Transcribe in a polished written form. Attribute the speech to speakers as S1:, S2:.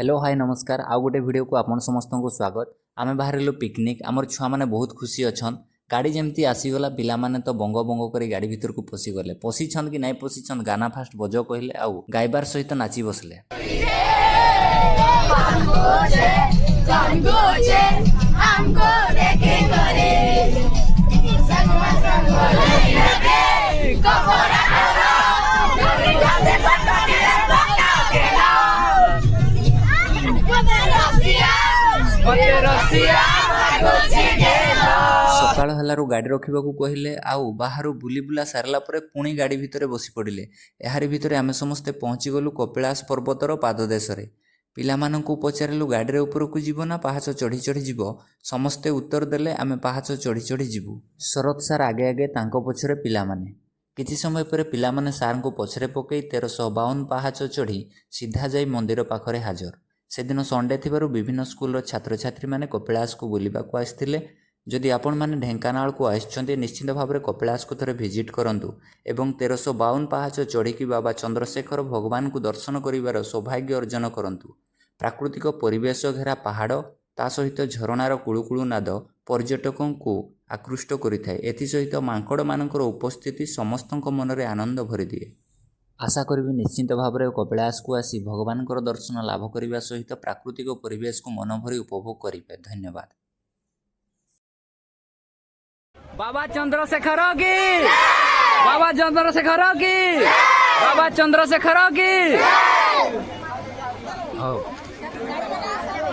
S1: Hello, high, ନମସ୍କାର। ଆଉ ଗୋଟେ ଭିଡ଼ିଓକୁ ଆପଣ ସମସ୍ତଙ୍କୁ ସ୍ୱାଗତ। ଆମେ ବାହାରିଲୁ ପିକନିକ୍। ଆମର ଛୁଆମାନେ ବହୁତ ଖୁସି ଅଛନ୍। ଗାଡ଼ି ଯେମିତି ଆସିଗଲା, ପିଲାମାନେ ତ ବଙ୍ଗ ବଙ୍ଗ କରି ଗାଡ଼ି ଭିତରକୁ ପଶିଗଲେ। ପଶିଛନ୍ କି ନାଇଁ ପଶିଛନ୍, ଗାନା ଫାଷ୍ଟ ବଜ କହିଲେ ଆଉ ଗାଇବାର ସହିତ ନାଚି ବସିଲେ।
S2: জঙ্গলে আমগো দেখে করে
S1: ସକାଳ ହେଲାରୁ ଗାଡ଼ି ରଖିବାକୁ କହିଲେ ଆଉ ବାହାରୁ ବୁଲି ବୁଲା ସାରିଲା ପରେ ପୁଣି ଗାଡ଼ି ଭିତରେ ବସି ପଡ଼ିଲେ। ଏହାରି ଭିତରେ ଆମେ ସମସ୍ତେ ପହଞ୍ଚିଗଲୁ କପିଳାସ ପର୍ବତର ପାଦଦେଶରେ। ପିଲାମାନଙ୍କୁ ପଚାରିଲୁ, ଗାଡ଼ିରେ ଉପରକୁ ଯିବ ନା ପାହାଚ ଚଢ଼ି ଚଢ଼ି ଯିବ? ସମସ୍ତେ ଉତ୍ତର ଦେଲେ, ଆମେ ପାହାଚ ଚଢ଼ି ଚଢ଼ି ଯିବୁ। ଶରତ ସାର୍ ଆଗେ ଆଗେ, ତାଙ୍କ ପଛରେ ପିଲାମାନେ। କିଛି ସମୟ ପରେ ପିଲାମାନେ ସାର୍ଙ୍କୁ ପଛରେ ପକାଇ 1352 ପାହାଚ ଚଢ଼ି ସିଧା ଯାଇ ମନ୍ଦିର ପାଖରେ ହାଜର। ସେଦିନ ସଣ୍ଡେ ଥିବାରୁ ବିଭିନ୍ନ ସ୍କୁଲର ଛାତ୍ରଛାତ୍ରୀମାନେ କପିଳାସକୁ ବୁଲିବାକୁ ଆସିଥିଲେ। ଯଦି ଆପଣମାନେ ଢେଙ୍କାନାଳକୁ ଆସିଛନ୍ତି, ନିଶ୍ଚିତ ଭାବରେ କପିଳାସକୁ ଥରେ ଭିଜିଟ୍ କରନ୍ତୁ ଏବଂ 1352 ପାହାଚ ଚଢ଼ିକି ବାବା ଚନ୍ଦ୍ରଶେଖର ଭଗବାନଙ୍କୁ ଦର୍ଶନ କରିବାର ସୌଭାଗ୍ୟ ଅର୍ଜନ କରନ୍ତୁ। ପ୍ରାକୃତିକ ପରିବେଶ ଘେରା ପାହାଡ଼, ତା ସହିତ ଝରଣାର କୁଳୁକୁଳୁ ନାଦ ପର୍ଯ୍ୟଟକଙ୍କୁ ଆକୃଷ୍ଟ କରିଥାଏ। ଏଥିସହିତ ମାଙ୍କଡ଼ମାନଙ୍କର ଉପସ୍ଥିତି ସମସ୍ତଙ୍କ ମନରେ ଆନନ୍ଦ ଭରିଦିଏ। ଆଶା କରିବି, ନିଶ୍ଚିତ ଭାବରେ କପିଳାସକୁ ଆସି ଭଗବାନଙ୍କର ଦର୍ଶନ ଲାଭ କରିବା ସହିତ ପ୍ରାକୃତିକ ପରିବେଶକୁ ମନଭରି ଉପଭୋଗ କରିବେ। ଧନ୍ୟବାଦ।
S3: ବାବା ଚନ୍ଦ୍ରଶେଖର କି, ବାବା ଚନ୍ଦ୍ରଶେଖର କି, ବାବା ଚନ୍ଦ୍ରଶେଖର କି। ହଉ।